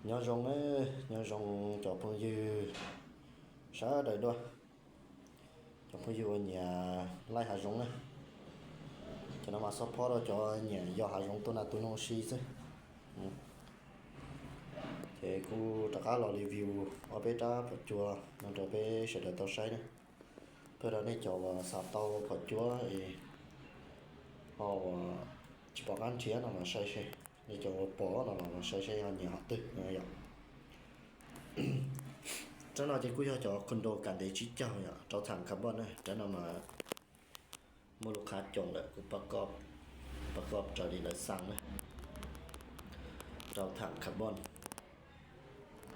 Nyob zoo na, nyob zoo cov phooj ywg sawv daws dua, cov phooj ywg uas nyiam laij hav zoov na. Cov no mas xob phob rau cov nyiam yos hav zoov tua nas tua noog si xwb. Ces kuv rov qab los review ob peb rab phom cua no rau peb sawv daws tau saib na. Pab rau nej cov uas xav tau phom cua es ho uas tsis pom qab nrhiav no los saib seb, nej cov uas pom no los saib seb ho nyiam hom twg no yom. Rab no ces kuj yog cov condo kam ntev tsib caug yom, rau tham carbon na. Rab no mas muaj lub qhab coom lawm, kuv pab koj raws li lawv xaa na. Rau tham carbon,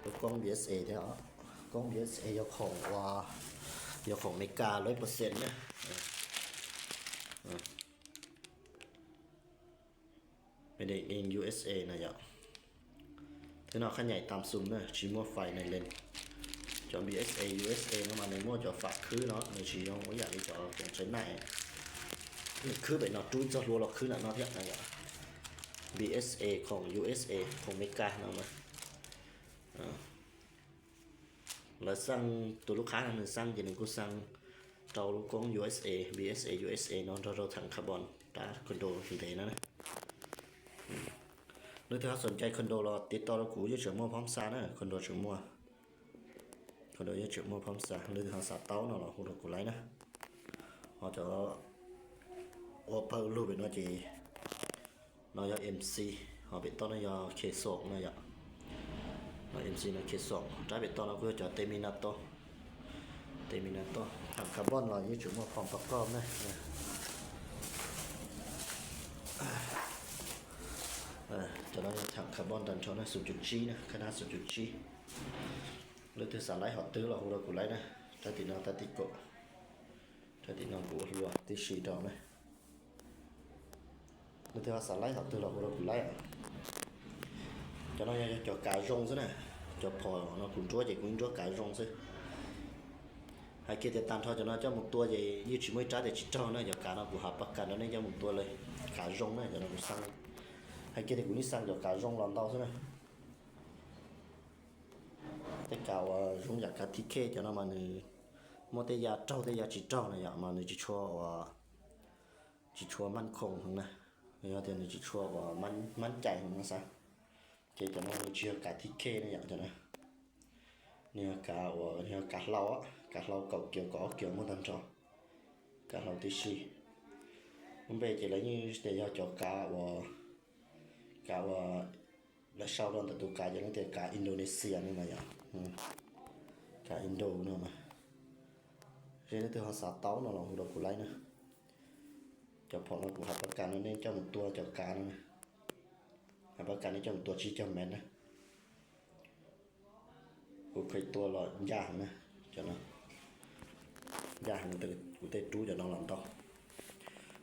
lub koob B S A thiab. Koob B S A yog khoom uas, yog khoom Amelikas lawv percent na. Made in U S A no yom. Twb no khab nyaim tam xum na, tsis muaj fais na lees. Cov B S A U S A no mas nws muaj cov fam khwb no, nws tsis zoo ib yam li cov khoom China. Nws khwb pem no rub txoj hlua los khwb ntawm no thiab na yom. B S A khoom U S A, khoom Amelikas no mas lawv xaa, tus lub qhab no nws xaa ces nws kuj xaa rau lub koob U S A, B S A U S A no nrog rau tham carbon rab condo ntev no na. Leej twg ho xoom cai condo los tiv tauj rau kuv, yeej tseem muaj phab xa na, condo tseem muaj, condo yeej tseem muaj phab xa. Leej twg ho xav tau no los hu rau kuv laib na. Ho cov ua pawg lug pem no ces no yog M C, ho pem toj no yog Khe Xoom no yom. No M C no Khe Xoom, rab pem toj no kuj yog cov Teminato. Teminato tham carbon los yeej tseem muaj phom pab koj na. Cov no yog tham carbon tag nrho na, xum cum tsib na, khab nab xum cum tsib. Leej twg xav laib hom twg los hu rau kuv laib na. Rab tim no tab tim kaum, rab tim no kuv ua hlua tib si rau na. Leej twg ho xav laib hom twg los hu rau kuv laib. Cov no yog cov kav zoo xwb na, cov phom no kuv nruab ces kuv nruab kav zoo xwb. Hais kiag tias tag nrho cov no coj mus tua ces yeej tsis muaj ib rab tias tsis raug na, cov kav no kuv hav pab kas rau nej coj mus tua lawm, kav zoo na, cov no kuv xaa. Hais kiag tias kuv yeej xaa cov kav zoo los ntau xwb na. Tej kav uas zoo yam kav T K cov no mas nws muaj tej yam raug tej yam tsis raug na yom, mas nws tsis tshua uas, tsis tshua maj khoom heev na, yog tias nws tsis tshua uas maj cai heev no xav. Ces cov no nws tsis yog kav T K ne yom, cov no nws yog kav uas, nws yog kav hlau, kav hlau kaum kiaus kaum ob kiaus muaj tag nrho, kav hlau tib si. Lub npe ces lawv yeej tias yog cov kav uas, kav uas lawv sau rau ntawm tus kav ces lawv tias kav Indonesia no mas yom, kav Indo no mas. Leej twg ho xav tau no los hu rau kuv laib na. Cov phom no kuv hav pab kas no nej coj mus tua cov kav no, hav pab kas nej coj mus tua tsib caug mev na. Kuv kheev tua los ncaj heev na, cov no ncaj heev, kuv tej rub cov no los ntau.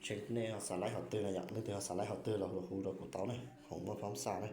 Ces nej ho xav laib hom twg no yom, leej twg ho xav laib hom twg los hu rau kuv tau na, hoom muaj phab xa na.